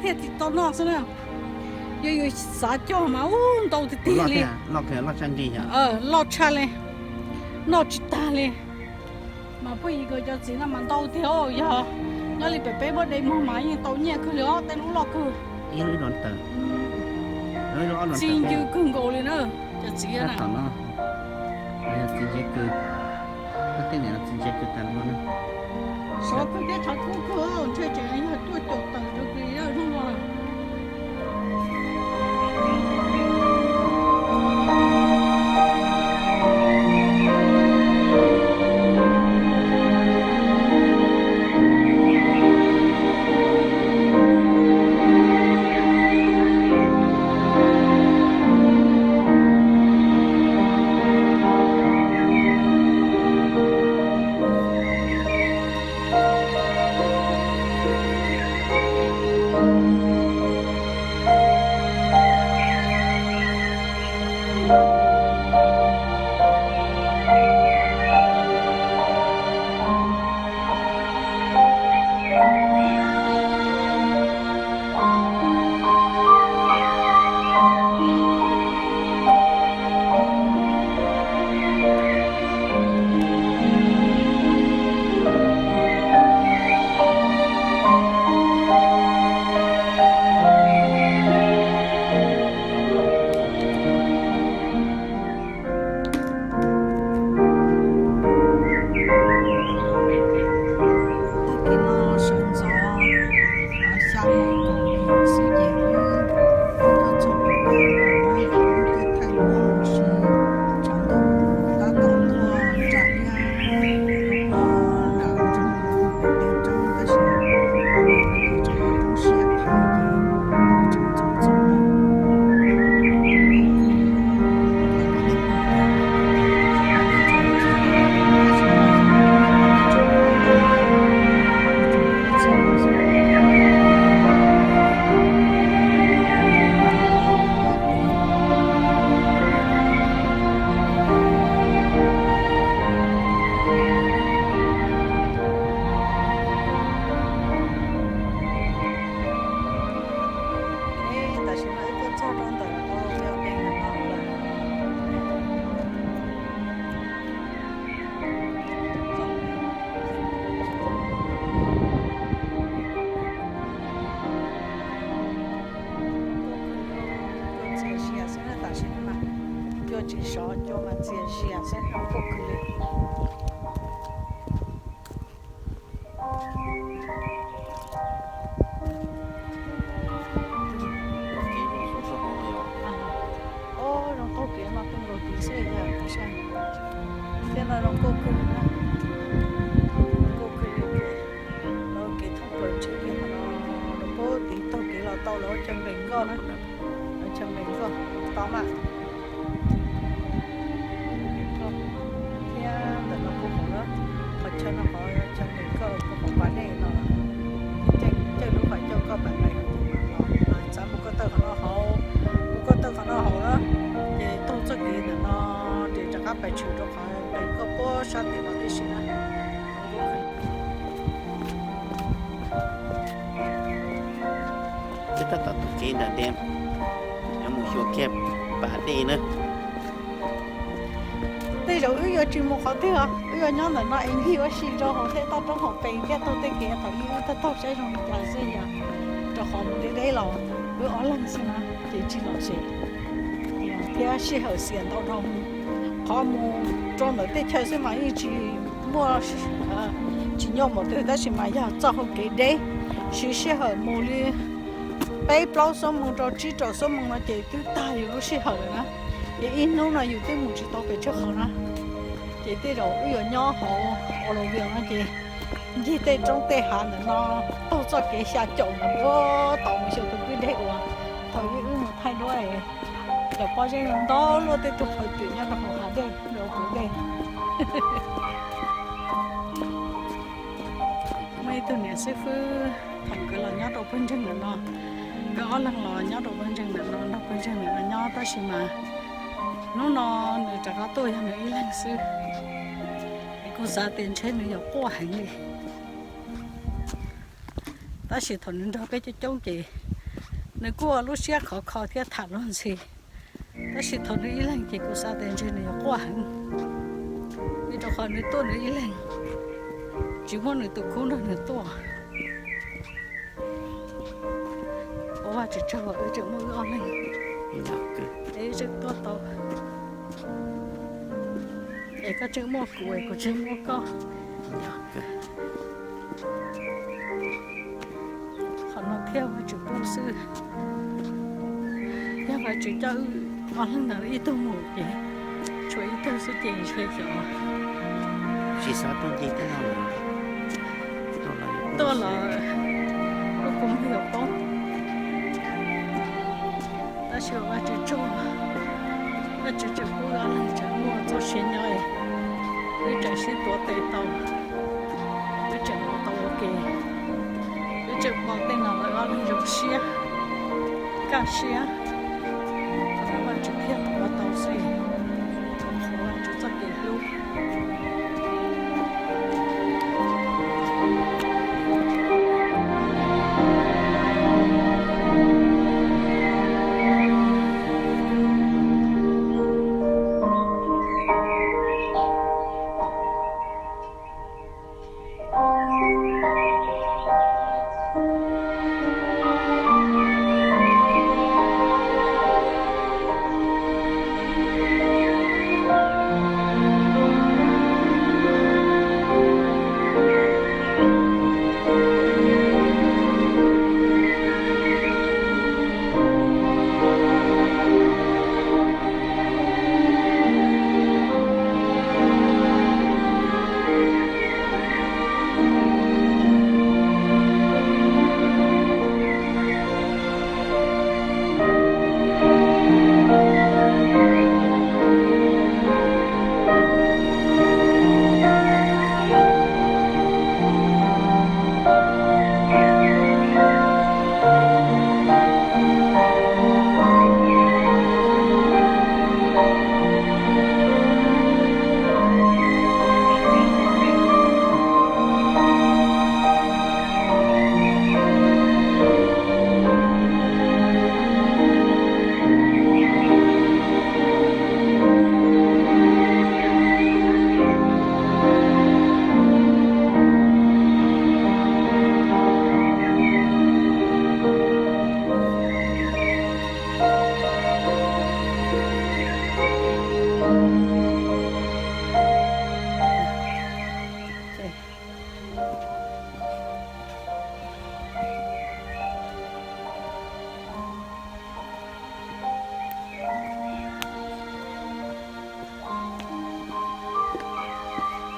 Thiaj tsis tau noj xwb na. Yog yus xav cog mas ub ntau tiag tiag li. Loj tshaj li, noj tsis tag li. Mas phooj ywg cov txiv no mas ntau tiag, yog nyob li pem peb muab de muag mas yeej tau nyiaj kawg li os, tej lub loj kawg. Txi ncw kawg nkaus li na, cov txiv na. Sov kawg thiab tshav kub kawg, ntshe tseem yog tuaj caum taws rau kis lawm hnub no. Tag kis no sawv ntxov xya moo kaum yim xwb ces wb tuaj txog pem teb no, wb tuaj thaij lub sij tshav ntuj tab tom tuaj tsa iab rau puag nram nroog pem teb roob tab sis pem teb roob rau siab thaiv ces tseem txom txom na. Tam sim no wb tuaj txog rau ntawm Auroville Dam no lawm. Cua txias zias xwb na, tam sim no mas cua tsis sov, cua mas txias zias xwb, zoo nkauj kawg li. Zoo nkauj kev no pheej nkaus tid xwb yog thiab no zoo nkauj kawg na. Zoo nkauj kawg li. Lawv kev thoob plaws tsev kev no, lawv puag tid taug kev los tau lawv chaw nqes nkoj na. Lawv chaw nqes nkoj tau mas. Thiab ntawm no puag hauv na, qhov chaw no qhov chaw nqes nkoj puag hauv pas dej no, caij lub pas coj koj pas nqes los, txav mus ko taw qhov no hauv, mus ko taw qhov no hauv na, ces taug txoj kev ntawm no ces rov qab pais tshwm rau qhov nqes nkoj puag sab tim no tib si na. Peb tab tom taug kev ntawm dej, yuav mus xyuas kiag pas dej na. Tej zaum wb yuav tsis mus qhov twg os, wb yuav nyob ntawm no es ncig ua si rau hauv tej toj roob hauv pes thiab taug tej kev thaum ub wb taug taug saib zoo li cas xwb yog, rau qhov mus deb deb los wb ob leeg xwb na ces tsis los tsev thiab sij hawm xiam ntau dhau. Qhov mus rau ntawm tej chaw xwb mas yeej tsis muaj, tsis nyuaj npaum twg tab sis mas yog txoj hau kev deb, siv sij hawm mus li peb plaub xuab moos rau tsib rau xuab moos no ces twb tag yus lub sij hawm lawm na. Ces ib hnub no yus twb mus tsis tau pes tsawg qhov na. Ces tej zaum wb yuav nyob hauv Auroville no ces ncig tej roob tej hav ntawm no, taug txoj kev xya caum ntawd puag tod mus xyuas tus kwj deg uas thaum ub wb mus thaij duab es cov pob zeb ntau luaj tej tug phawj twm nyob rau hauv hav dej rau hauv dej. Muaj ib tug niam xib fwb thaum nkawd los nyob rau pawg ntseeg ntawm no, nkawd ob leeg los nyob rau pawg ntseeg ntawm no nrog pawg ntseeg ntawm no nyob tab sis mas hnub no nws rov qab tuaj yog nws ib leeg xwb. Es kuv xav tias ntshe nws yuav quaj heev li. Tab sis thaum nws nrog peb coob coob ces Nws kuj ua lub siab khov kho thiab tham luag ntxhi, tab sis thaum nws ib leeg ces kuv xav tias ntshe nws yuav quaj heev, vim rau qhov nws tuaj nws ib leeg, tsis muaj nws tus khub nrog nws tuaj. Ua Vajtswv tsaug, wb tseem muaj wb ob leeg es wb tseem tuaj tau, es koj tseem muaj kuv es kuv tseem muaj koj. Qhov no thiaj Vajtswv pub xwb. Yog Vajtswv coj wb ob leeg ntawd ib tug mus ces tshuav ib tug xwb ces ntshe xyov tsis xav tuaj nce tej no lawm. Tuaj los lub kua muag yuav poob. Tab sis ua Vajtswv tsaug, Vajtswv tseem pub wb ob leeg tseem muaj txoj sia nyob, wb tseem sib tuav tes tau, wb tseem ua tau ua ke, wb tseem pom tej no lawm ob leeg zoo siab, kaj siab. Qhov no Vajtswv thiaj ua tau xwb, thov Vajtswv txoj kev hlub.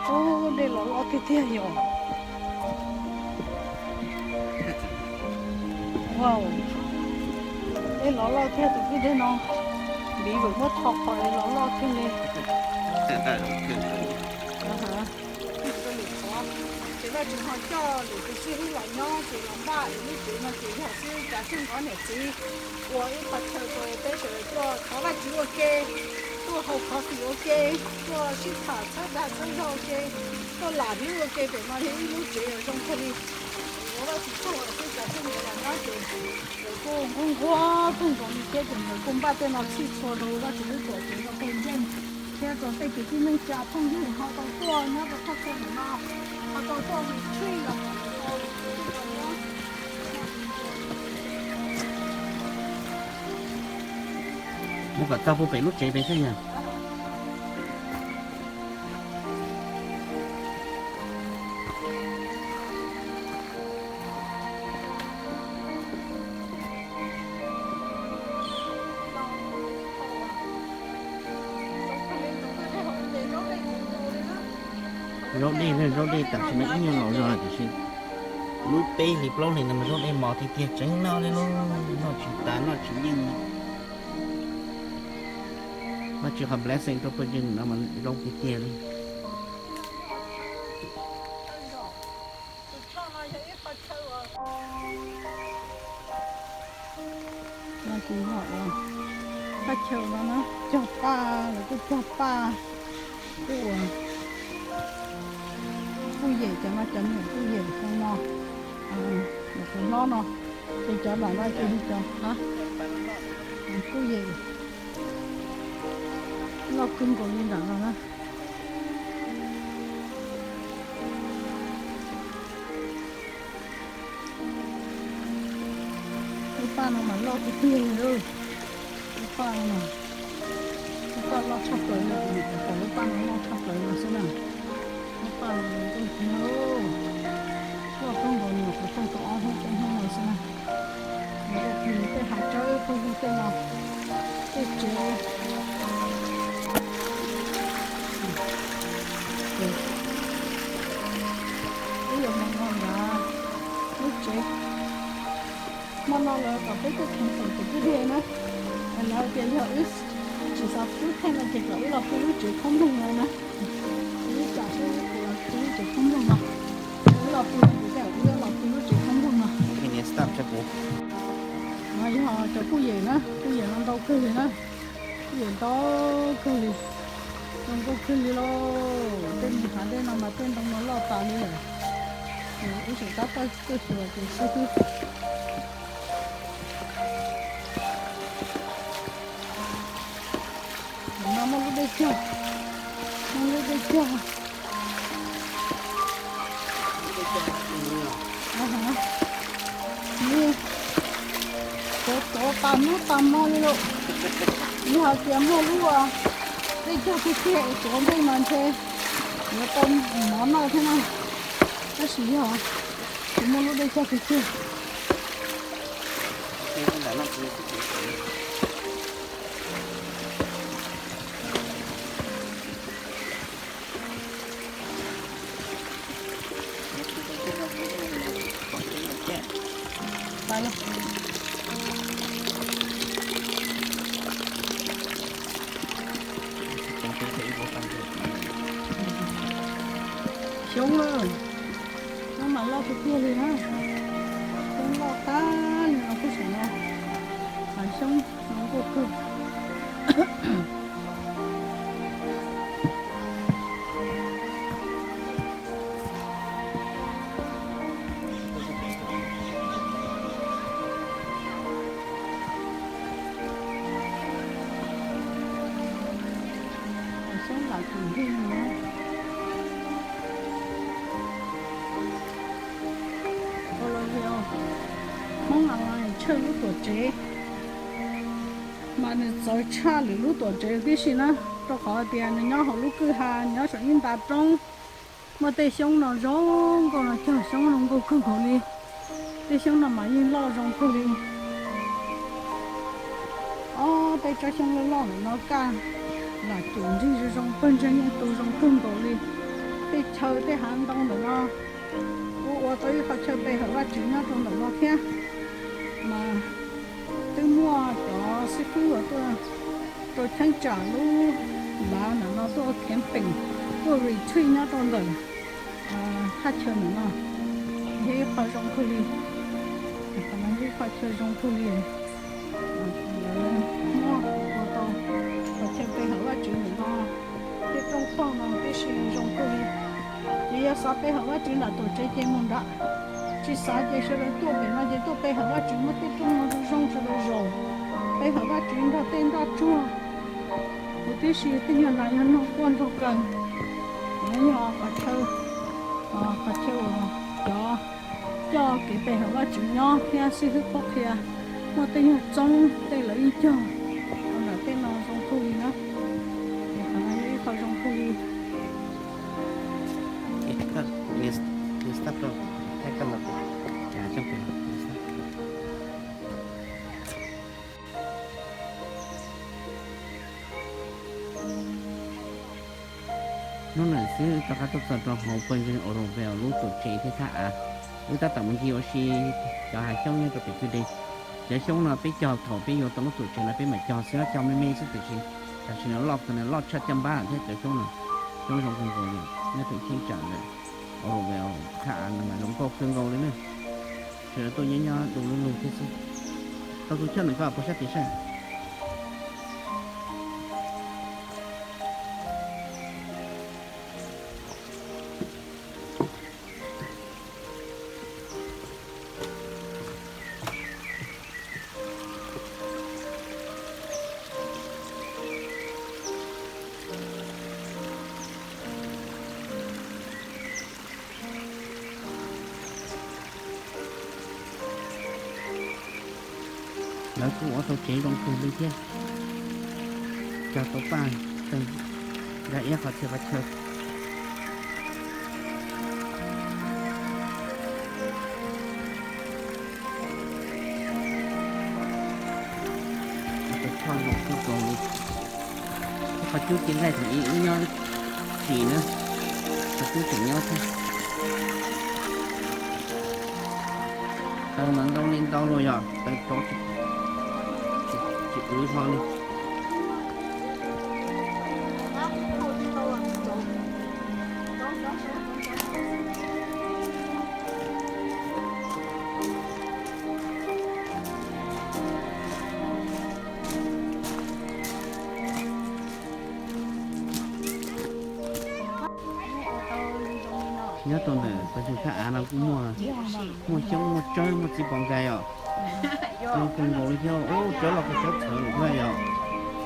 Ub, dej los loj tiag tiag yom. Wow, dej los loj thiab tus kwj deg no, npiv vwm muab tho qhov es los loj thiab li. Ces Vajtswv ho coj lwm tus sib hlub los nyob ces los npaj es lub tsev no ces yog xwb kav tsij nqov niam txiv ua ib qho chaw rau peb sawv daws tuaj thov Vajtswv ua ke, tuaj haus coffee ua ke, tuaj sib tham txhawb dag txhawb zog ua ke, tuaj lam hlwb ua ke pem no yog ib lub tsev zoo kawg li. Ua Vajtswv tsaug xwb kav tsij nkawd los nyob ces nkawd kuj nquag nquag kawg nkaus li thiab ces nkawd kuj npaj tej no txhij txhua rau Vajtswv lub tuam tsev zoo kawg nkaus thiab rau tej kwv tij neej tsa phooj ywg ho tau tuaj nyob rau thaj chaw ntawm no, ho tau tuaj retreat los kom lawv tau muab kom txog puag pem lub tsev pem xwb yog. Zaub dej, zaub dej tam sim no ib nyuag laus zog tiam sis lub peb hlis plaub hlis no mas zaub dej mos tiag tiag tseev noj li lauj, noj tsis tas noj tsis yeej. Vajtswv qhov blessing rau pawg ntseeg no mas zoo tiag tiag li. No ces yog ua thaj chaw no na, cog paj, lawv kuj cog paj, kuj ua kuj yem cov no, cov niam kuj yem cov no, cov hlob no. Ces cov nram no ces yog cov kuj yem loj kawg nkaus li nram no na. Lub paj no mas loj tiag tiag li. Lub paj no, lub paj loj tshaj plaws li, kuv nim pom lub paj no loj tshaj plaws no xwb na. Lub paj no loj kawg nkaus, nyuam qhuav tau ob hnub peb hnub no xwb na. Nws ua kiag li tej hav tsawb puag hauv tej no, tej tsev. Wb yuav mus nrog lawv lub tsev. Hmo no lawv kom peb tuaj kheev xeem tus kwj deg na. Lawv tias yog wb tsis xav pub theej no ces kom wb los pw lub tsev khaub nploog no na. Wb tsam seb wb puas los pw lub tsev khaub nploog no. Wb los pw no ces wb los pw lub tsev khaub nploog no. No yog cov kuj yem na, kuj yem no ntau kawg li na. Kuj yem ntau kawg li, zoo nkauj kawg li lauj. Tej me hav dej no mas tej ntoo no loj tas li lawm. Wb tseem tab tom tuaj xyuas ces xwb xwb. No muaj lub dej cog, muaj lub dej cog. Tuav tuav tas hnub tas hmo li lauj. Yog hais tias muaj lub dej cog tiag tiag es tuav ntej mas ntshe yuav tau mov noj thiab na. Tab sis yog tsis muaj lub dej cog tiag tiag. Xyoob, xyoob mas loj tiag tiag li na. Xyoob loj tag li no, kuj xyoob no, xyoob no nkauj kawg. Xyoob lam tsis nrig no. Ua los li Hmoob Online tshawj lub tuam tsev mas nws txawv tshaj lwm lub tuam tsev tib si na, rau qhov tias nws nyob hauv lub kwj ha nyob saum ib nta roob. Muaj tej xyoob no zoo nkauj no cog, xyoob no nkauj kawg nkaus li. Tej xyoob no mas yeej loj zoo kawg li. Ob tej tsob xyoob loj loj no kaj lam cum nrig zoo zoo, pawg ntseeg yeej tu zoo kawg nkaus li. Tej chaw tej hav ntoo ntawm no kuj ua tau ib qho chaw pe hawm Vajtswv nyob rau ntawm no thiab. Mas twb muaj cov xib fwb uas tuaj rau cheeb tsam lub lav ntawm no tuaj camping, tuaj retreat nyob rau ntawm thaj chaw ntawm no. Yog ib qho zoo kawg li, qhov no yog ib qho chaw zoo kawg li. Lawv muab ua tau qhov chaw pe hawm Vajtswv ntawm no, tej rooj tog no tib si zoo kawg li. Ces yog xav pe hawm Vajtswv nram tuam tsev ces mus nrad, tsis xav ces sawv daws tuaj pem no ces tuaj pe hawm Vajtswv, muaj tej rooj no zoo zoo sawv daws zaum pe hawm Vajtswv nrog tej nroj tsuag. Huv tib si tej nyuag nas yog noog quaj nrog kaw. Yog qhov chaw, qhov chaw uas cov coj kev pe hawm Vajtswv nyob thiab xib hwb qhuab qhia, muaj tej nyuag txoob tej lawv yeej cog rau nram tej no zoo kawg li na. Qhov no yog ib qho zoo kawg li. Hnub no xwb rov qab tuaj txog rau hauv pawg ntseeg Orovel lub tuam tsev thiab thaj av. Wb tab tom mus ncig ua si cov hav xyoob nyob rau pem kwj deg. Cov xyoob no peb cog thaum peb yuav tau lub tuam tsev no peb mam cog xwb, cog me me xwb tiam sis tam sim no loj kawg, nws loj tshaj caj npab thiab cov xyoob no. Xyoob zoo kawg nkaus li, nyob rau cheeb tsam ntawm Orovel thaj av no mas zoo nkauj kawg nkaus li na. Sawv daws tuaj nyob nyob du lug lug thiab xwb. Tau tus choj ntawm koj puas sab tim saib. Lawv kuj ua tau tsev zoo kawg li thiab, cog tau paj tawg, nkag iab qhov txhia qhov chaw. Ua tau choj zoo kawg nkaus li. Qhov cub ci nqaij tseem ib nyob tsis na, qhov cub tseem nyob thiab. Taws mas ntau li ntau los yog taws tsov tsis wv hlo li. Nyob rau ntawm pawg zog thaj av no kuj muaj, muaj xyoob muaj tsawb muaj txiv pos nkais os. Zoo kawg nkaus li thiab. Ub, tsawb los kuj tsawb txhawv lawm thiab yom.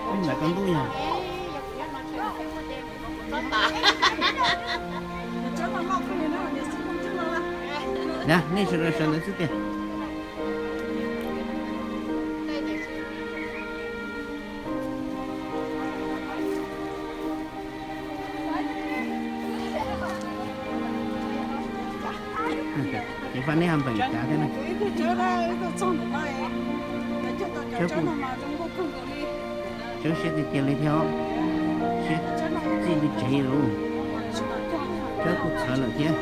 Ub, nram koj ntuj yog. Nab, nej sawv daws sawv ntawd xwb tiag. Ces faj neb ho npeem kav thiab na. Tsawb kuj, tsawb siab tiag tiag li thiab, siab txij li tsev lawm, tsawb kuj txhawv lawm thiab.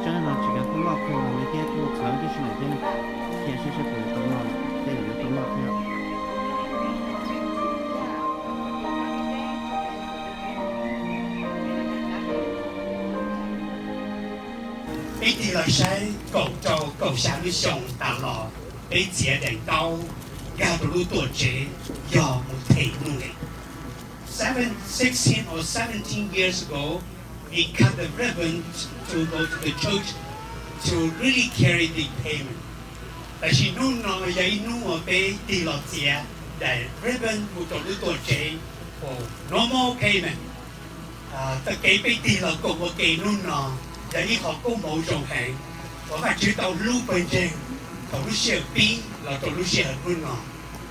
Tsawb no tsis kav kuj loj kawg nkaus li thiab, kuj txhawv tib si lawm thiab. Cia seb seb puas yuav tau noj, tej yuav tau noj thiab. Peb tig los saib kaum rau kaum xya lub xyoo tas los, peb txiav daim ntaub nkag rau lub tuam tsev yog mus them nuj nqis. Seven, sixteen or seventeen years ago, we cut the ribbon to go to the church to really carry the payment. Tab sis hnub no yog ib hnub uas peb tig los txiav daim ribbon mus rau lub tuam tsev for normal payment. Tag kev peb tig los koom ua ke hnub no yog ib qho koob hmoov zoo heev uas Vajtswv tau hlub pawg ntseeg thaum lub sij hawm pib los rau lub sij hawm hnub no.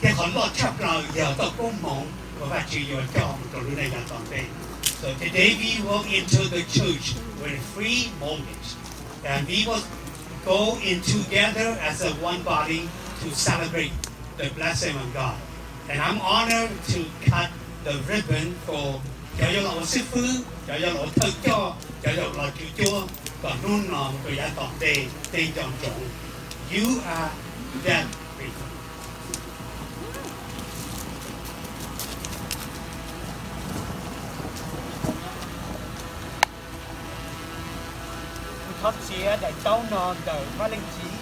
Thiab qhov loj tshaj plaws yog txoj koob hmoov uas Vajtswv yuav coj mus rau lub neej yav tom ntej. So today we walk into the church with free mortgage, and we will go in together as a one body to celebrate the blessing of God. And I'm honored to cut the ribbon for cov yuav los ua xib fwb, cov yuav los ua thawj coj, cov yuav los tswv cuab, kom hnub no rau yav tom ntej tej nco ntsoov. You are that ribbon. Kuv thov txiav daim ntaub no ntawm Vaj Leej Txiv,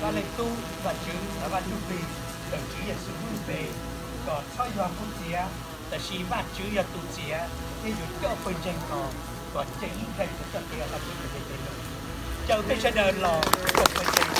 Vaj Leej Tub, Vajtswv, Vaj Ntsuj Plig, ntawm Tswv Yexus lub npe, kom txhob yog kuv txiav, tab sis Vajtswv yog tus txiav, thiab yuav coj pawg ntseeg no kom ceev ib nthwv rau txoj kev Vajtswv tus me teb no. Caw peb sawv daws los koom pawg ntseeg.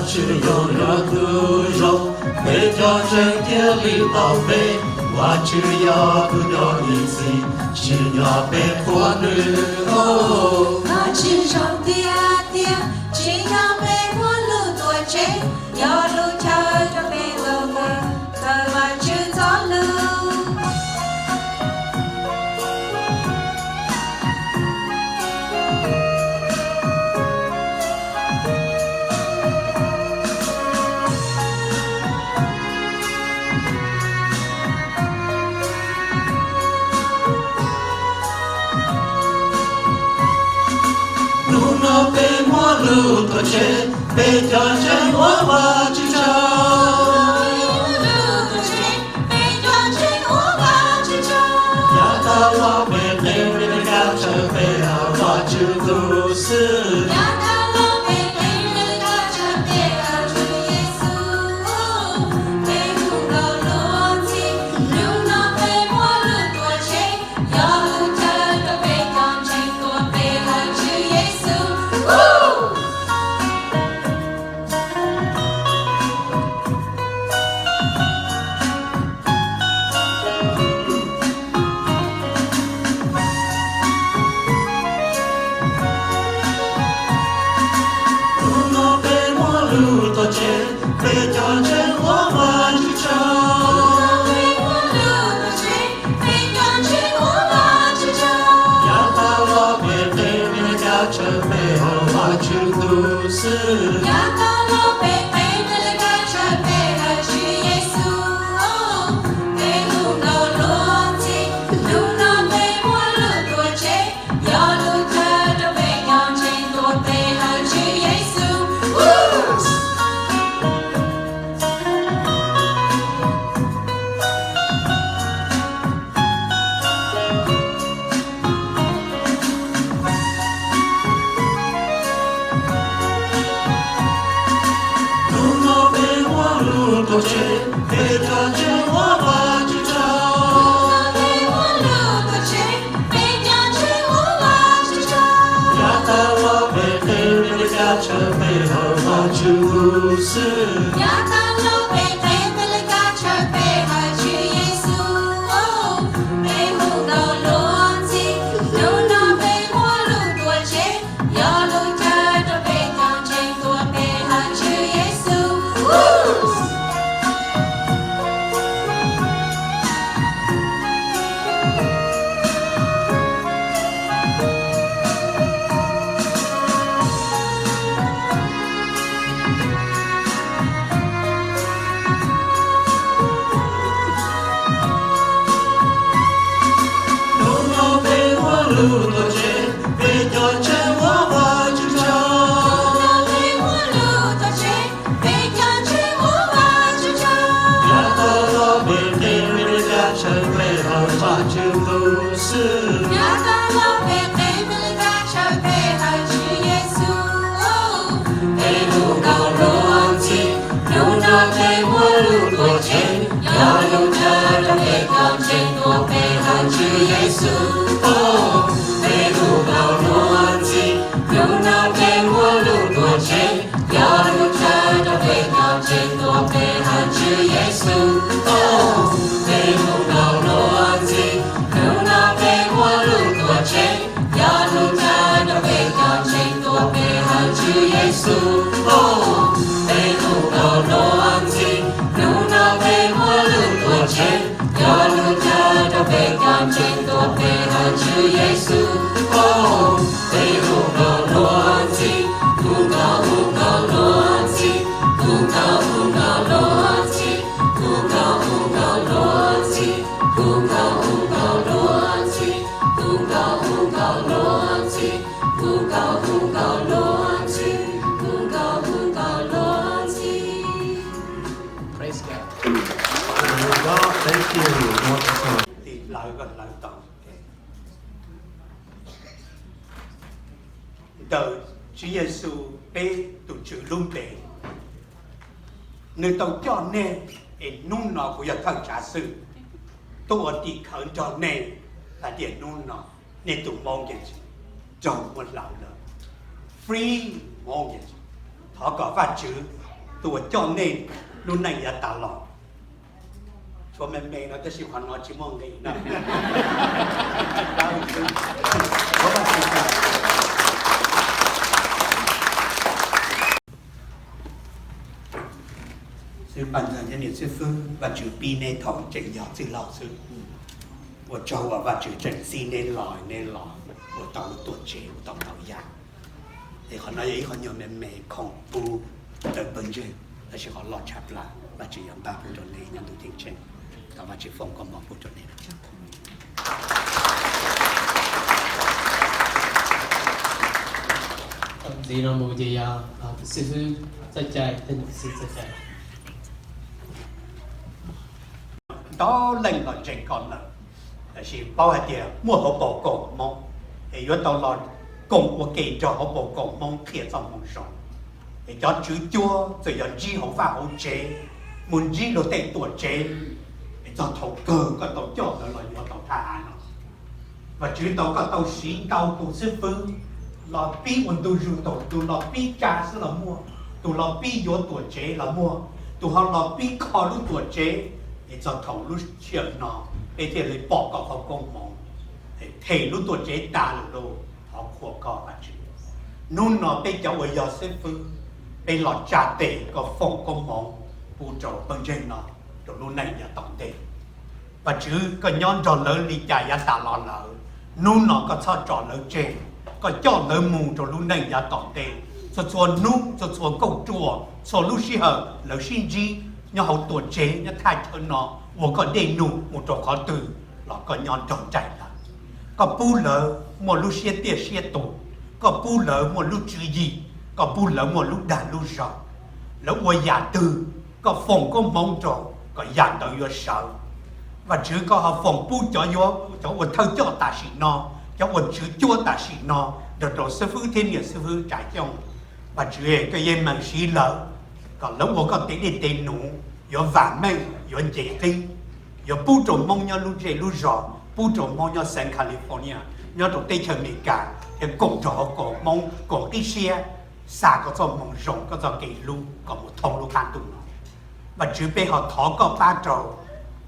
Vajtswv yog yuav tug zoo, peb cov ntseeg thiaj li tau peb. Vajtswv yog tug coj ib txhis, tsim nyog peb qhuas nws os. Vajtswv zoo tiag tiag, tsim nyog peb muab lub tuam tsev, yog lub chaw rau peb ua vwm kawm Vajtswv txoj lus. Hnub no peb muab lub tuam tsev, peb cov ntseeg ua Vajtswv tsaug. Yav tag los peb qhia vim li cas tsawg peb hawm Vajtswv tug xwb. Hnub no peb muab lub tuam tsev, peb cov ntseeg ua Vajtswv tsaug. Yav tag los peb qhia vim li cas tsawg peb hawm Vajtswv tug xwb. Hnub no peb muab lub tuam tsev, peb cov ntseeg ua Vajtswv tsaug. Yav tag los peb qhia vim li cas tsawg peb hawm Vajtswv tug xwb. Hnub no peb muab lub tuam tsev, peb cov ntseeg ua Vajtswv tsaug. Yav tag los peb qhia vim li cas tsawg peb hawm Vajtswv tug xwb. Peb hu nkauj luag ntxhi, hnub no peb muab lub tuam tsev, coj lub chaw rau peb cov ntseeg tuaj pe hawm Tswv Yexus. Peb hu nkauj luag ntxhi, hnub no peb muab lub tuam tsev, coj lub chaw rau peb cov ntseeg tuaj pe hawm Tswv Yexus. Peb hu nkauj luag ntxhi, hnub no peb muab lub tuam tsev, coj lub chaw rau peb cov ntseeg tuaj pe hawm Tswv Yexus. Peb hu nkauj luag ntxhi, hnub no peb muab lub tuam tsev, coj lub chaw rau peb cov ntseeg tuaj pe hawm Tswv Yexus. Peb hu nkauj luag ntxhi, hu nkauj hu nkauj luag ntxhi, hu nkauj hu nkauj luag ntxhi, hu nkauj hu nkauj luag ntxhi, hu nkauj hu nkauj luag ntxhi, hu nkauj hu nkauj luag ntxhi, hu nkauj hu nkauj luag ntxhi, hu nkauj hu nkauj luag ntxhi. Praise God. Thank you, Lord. Tim lawv ko lawv tau. Ntawm Tswv Yexus peb tus Tswv lub npe, nws tau coj nej, es hnub no kuv yog thawj tsav xwb, tuaj ua tim khawv nrog nej, hais tias hnub no nej tus Hmoob Ncaim Ntshis raug muab hlawv lawm, free Hmoob Ncaim Ntshis. Thov kom Vajtswv Tus uas coj nej lub neej yav tas los. Tshuav me me no tab sis qhov no tsis muaj nqis no. Xib hwb Paj Ntxawg thiab niam xib fwb, Vajtswv pib neb thaum tseem yog txwj laug xwb. Ua tsaug uas Vajtswv tseem txib neb los, neb los ua tau lub tuam tsev ua tau ntau yam. Es qhov no yog ib qho nyuag me me khoom pub rau pawg ntseeg, tab sis qhov loj tshaj plaws Vajtswv yuav npaj pub rau neb nyob ntu ceeb tsheej. Thov Vajtswv foom koob hmoov pub rau neb. Ntxiv no mus ces yog xib fwb Txawj Cai, xib fwb Txawj Cai. Ntau leej los ntseeg koj lawm, tab sis paub hais tias muaj hauv paus koom Hmoob, es yuav tau los koom ua ke nrog hauv paus koom Hmoob qhia txoj moo zoo. Es cov tswv cuab txawm yog ntsib hauv vaj hauv tsev, mus ntsib luag tej tuam tsev, es txog thaum kawg koj tau coj lawv los yuav tau thaj av no. Vajtswv tau, koj tau siv ntau tus xib fwb los pib ua ntu zus, tus los pib tsa xwb los muaj, tus los pib yuav tuam tsev los muaj, tus ho los pib kho lub tuam tsev. Es txog thaum lub sij hawm no peb thiaj li pom koj qhov koob hmoov, them lub tuam tsev tas lawm lauj. Thov qhuas koj Vajtswv. Hnub no peb cov uas yog xib fwb, peb los tsa tes koj foom koob hmoov pub rau pawg ntseeg no rau lub neej yav tom ntej. Vajtswv, koj nyob nrog lawv li cas yav tas los lawm, hnub no koj txhob tso lawv tseg. Koj coj lawv mus rau lub neej yav tom ntej. Txhua txhua hnub, txhua txhua kauj ruam, txhua lub sij hawm lawv sib ntsib nyob hauv tuam tsev, nyob thaj chaw no ua koj dej num mus rau qhov twg los koj nyob nrog nraim lawv. Koj pub lawv muaj lub siab tiaj siab tus, koj pub lawv muaj lub tswv yim, koj pub lawv muaj lub dag lub zog. Lawv ua yam twg, koj foom koob hmoov rau kom yam ntawd yuav sawv. Vajtswv, koj ho foom pub cov, cov ua thawj coj tam sim no, cov ua tswv cuab tam sim no, nrog rau xib fwb thiab niam xib fwb Tsav Xyooj. Vajtswv, koj yeej meem siv lawv kom lawv ua koj tes dej tes num, yuav vam meej, yuav nce qib, yuav pub rau Hmoob nyob lub zej lub zos, pub rau Hmoob nyob xeev California, nyob rau teb chaws Amelikas, thiab koom nrog hauv koom Hmoob koom qib siab xa koj txoj moo zoo, koj txoj kev hlub kom mus thoob lub qab ntuj no. Vajtswv, peb ho thov koj pab rau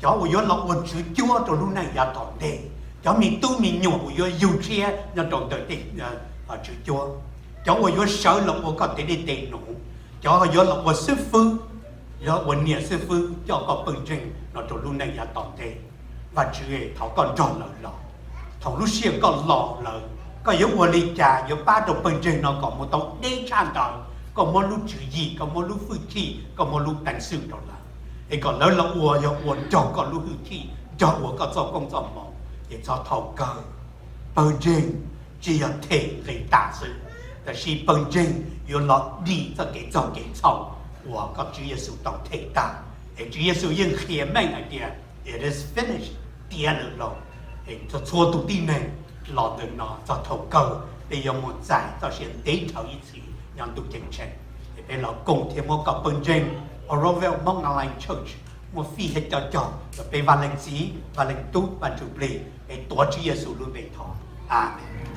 cov uas yuav los ua tswv cuab rau lub neej yav tom ntej, cov me tub me nyuam uas yuav yug tshiab nyob rau ntawm tej tswv cuab, cov uas yuav sawv los ua koj tes dej tes num, cov yuav los ua xib fwb, yuav ua niam xib fwb coj koj pawg ntseeg no rau lub neej yav tom ntej. Vajtswv, thov koj nrog lawv los. Thaum lub sij hawm koj los lawm, koj yuav ua li cas yuav pab rau pawg ntseeg no kom mus tau deb tshaj ntawd. Koj muab lub tswv yim, koj muab lub hwj chim, koj muab lub peev xwm rau lawv, es kom lawv los ua yog ua nrog koj lub hwj chim, nrog ua koj txoj koob txoj hmoov. Es txog thaum kawg pawg ntseeg tsis yog them nqis tas xwb, tab sis pawg ntseeg yuav los dim txoj kev txog kev txhaum uas koj Tswv Yexus tau them tag. Es Tswv Yexus yeej qhia meej hais tias it is finished, tiav lawm lauj. Es txhua txhua tus tib neeg los ntawm no txog thaum kawg peb yuav mus txais txoj sia ntev dhawv ib txhis nyob ntuj ceeb tsheej. Es peb los koom thiab muab koj pawg ntseeg Oroville Hmong Online Church muab fij thiab coj cog rau peb Vaj Leej Txiv, Vaj Leej Tub, Vaj Ntsuj Plig, peb tuav Tswv Yexus lub npe thov, Amees.